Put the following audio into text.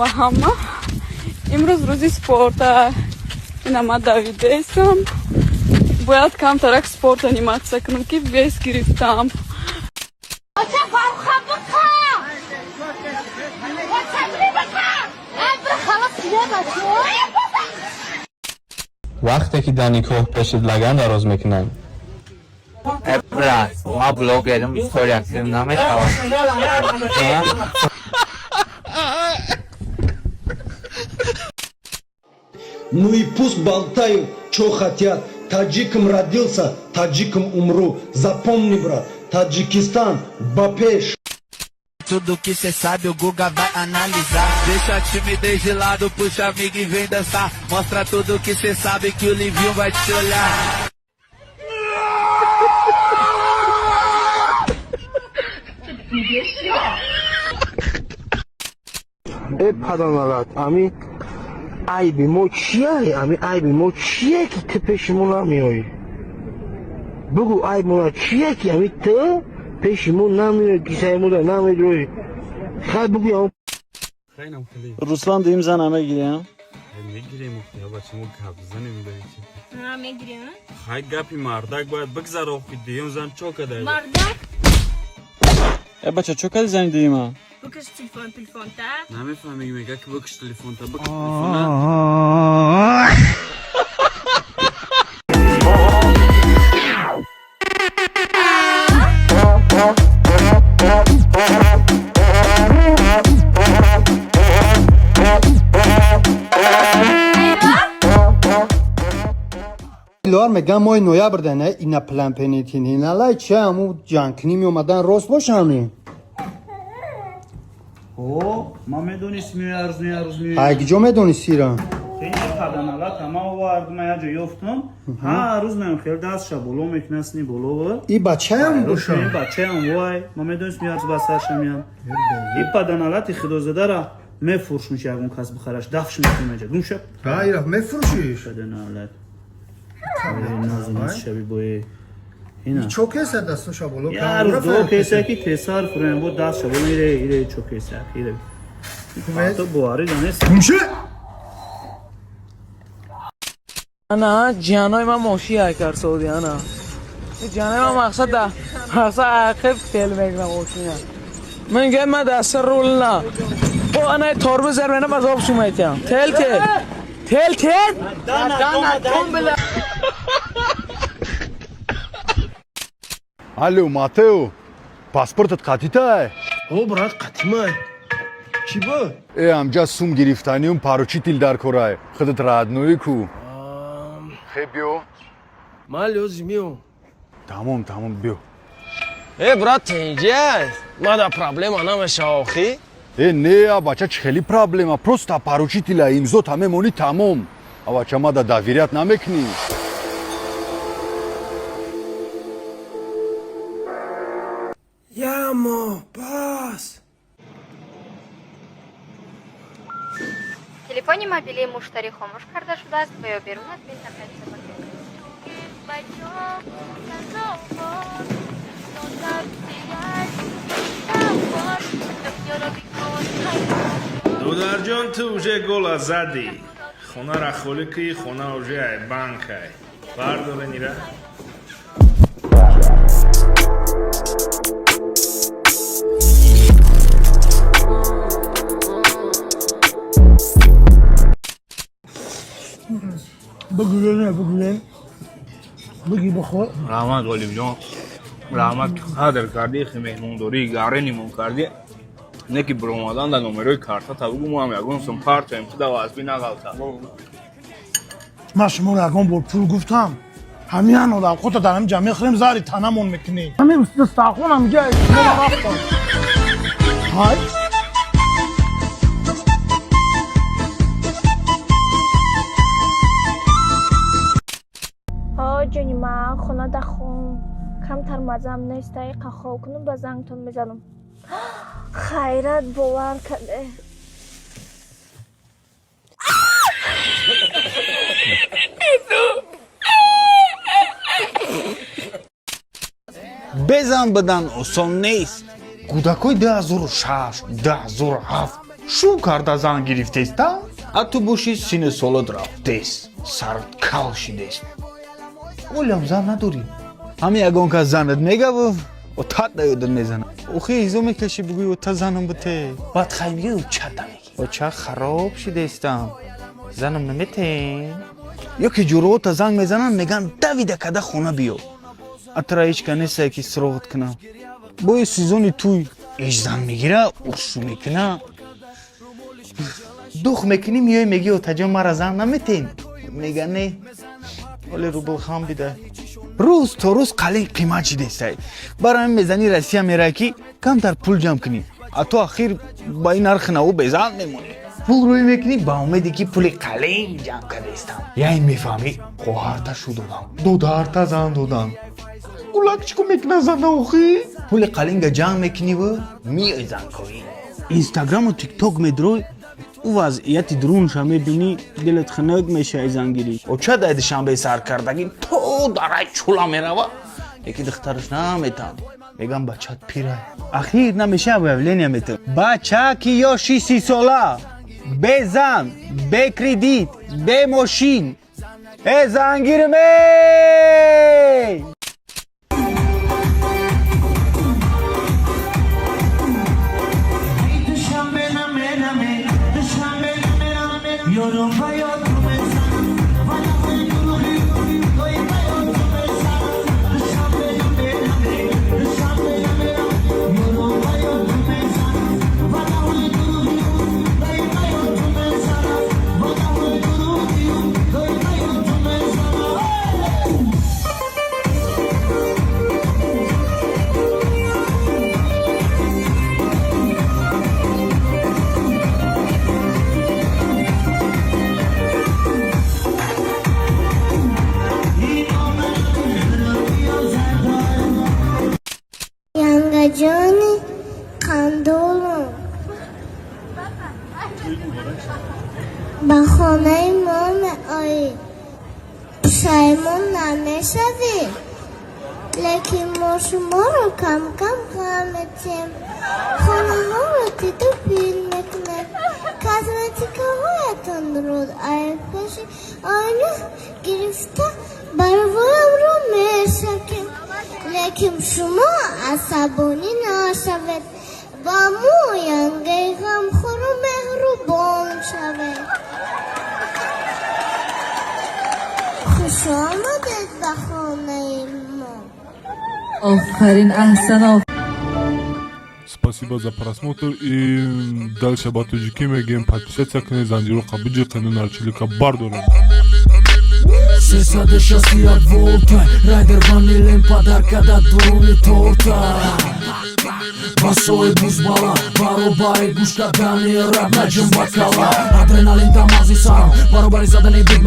Ба ҳама. Имрӯз рӯзи спорта. Ина ма давидесам. Бояд камтарак спорт заниматься кунам, ки вес гирифтам. Бача, фарха бика! Бача, бика! Халас не, бача. Вақте ки дар никоҳ пешит лаган дароз мекунанд. Брат, ма блогерим, история кунем намешавад. Ну и пусть болтают, что хотят. Таджиком родился, таджиком умру. Запомни, брат, Таджикистан, ба пеш. Tudo que cê sabe o Guga vai analisar. Deixa a timidez de lado, puxa amigo e vem dançar. Mostra tudo que cê sabe que o Livinho vai te olhar. Э, паданалат, ами айби мо чия? Ами айби мо чие, ки ту пеши мо намеоӣ? Бугӯ, айби мо чие, ки ами ту пеши мо намеоӣ, кисаи мо намедроӣ? Хай, бугӯ. Руслан, дуюм зана мегирем? Мегирем, бача, мо гап занем. Мегирем. Хай, гапи мардак бояд бигзара. Охи, дуюм зан чо кадай? Мардак. Э, бача, чо кади зани дуюма? Бикаш телефон, телефонта. Намефаҳмӣ, мега ки бикш телефонта, бикш телефона. Лор меган, моҳи ноябр да инопланетяниналай чи ҳаму ҷангкунӣ меомадан, рост бошами? О, ман медонистим, ярӯз ярӯз. Ай, киҷо медонистира? Паданалата ман овардум, я ҷо ёфтум. Ҳар рӯз меам, хел дастша боло мекунад, сини боло. И бачаям боша? Бачаям вай. Ман медонистим, ярӯз ба сарша меям. И паданалати худозадара мефурӯшмиш, ягон кас бихараш, дафш мекунам эҷа. Гумша. Ра, мефурӯшиш? Паданалат. Назу шаби бои. Ина. Чо кеса дасташа боло? Як рӯз дуо кеса, ки тесар фурӯям, бо дастша боло ире ире чо кеса ире. То боварӣ данест. Гумша. Ана ҷианои ман моши айкар соди, ана ҷианои ман мақсад да мақсад ақиб тел мекунам мошина. Ман гап, ман даста рул на о, ана торбе зар менам, азоб шуметям, тел тел тел тел. Алло, Матео, паспортат қатитай? О, брат, қатимай. Чӣ бо? Э, амҷа сум гирифтаниум, поручитель дар корай. Худат родной ку. Хе, биё. Ман лозимиё. Тамом, тамом, биё. Э, брат, тинҷай, мада проблема намеша охи? Э, не, а бача, чӣ хели проблема? Просто поручителя имзо та мемонӣ, тамом. А бача, мада доверять намекунӣ? Ямо пас. Телефони мобилии муштарӣ хомӯш карда шудааст ва ё берун аз минтақаи шабака. Додарҷон, ту уже гола задӣ, хонара холӣ ки, хона уже ай банкай бардоре нира. Бигӯ, не бигӯем, бигӣ, бихӯр. Раҳмат, Ғолибҷон, раҳмат, қадр кардӣ, хи меҳмондорӣ гаренимон кардӣ. Не ки биромадан дар номерои картата бугу, мо ҳам ягон сум партоем, худа вазби нағалта. Ман шуморо ягон бор пул гуфтам? Ҳамин одам худта дар ҳамин ҷа мехӯрем, заҳри танамон мекунӣ. Ҳамин дастархон ҳамиҷа рафтам. Ҳай. Ҳо, ҷони ман, хона да хом камтар мазам нестай, қахов кунум, ба зангтон мезанам. Хайрат, бовар каде. Безан будан осон нест. Кӯдакҳои 2006, 2007 Шу карда зан гирифтеста, а ту боши, сину солот рафтест, сарат кал шидест, олям зан надорӣ. Ҳами ягон кас занат мегаву отат наёдат мезана. Охи изо мекашӣ, бугӯи ота занам буте. Баъд хай меги, чата меги: оча, хароб шидестам, занам наметен. Ё ки ҷурота занг мезананд, мегӯянд: давида када хона биё, атра ҳеч ка нестае ки суроғат кунам. Бои сезони туй иш зан мегира, уршу мекуна, дух мекунӣ, меои, меги: отаҷон, мара зан наметен? Мега: не, оле рублхам бидай. Рӯз то рӯз қалин қимат шидестай. Барои ҳамин мезани Россия мерай, ки камтар пул ҷамъ кунӣ, а то ахир ба ин нархи наву безан мемонӣ. Пул рӯй мекунӣ ба умеде ки пули қалин ҷамъ кардастам. Яъне мефаҳмӣ, хоҳарта шу додам, додарта зан додам, гулак чико мекуна зана? Охи пули қалинга ҷамъ мекуниву миёй занкоӣ. Инстаграму Тикток медрой, ӯ вазъияти дурунша мебинӣ, дилат хунук мешавӣ, зангирӣ. Оча дай Душанбе сар кардагӣ то дарай чула мерава, яки духтараш наметан, мегам: бачат пирай. Ахир намеша, объявление метам: бача ки ёши 30 сола, бе зан, бе кредит, бе мошин, э зангирме. Янгаҷони қандолум, ба хонаи мо меоӣ, пушаймон намешавӣ, лекин мо шуморо кам-кам ғам метиҳем, хонаҳоро титу пил мекунем, косметикаҳоятонро аз пеши оина гирифта барвоямро мешакем, лекин шумо асабонӣ нашавед, ба мо янгаи ғамхору меҳрубон шавед. Хушомадед ба хонаи мо. Офарин, аҳсан. Спасибо за просмотр и дальше ба тоҷикӣ мегӯем: подписаться кунед, занҷироқа биҷиқену нарчилика бардорем. 361 волта райдер ванилем падаркада дуруни торта. Басои бузбала баробари гӯш кардани рап наҷум бакала адреналин дар мағзи сарам баробари задани бит.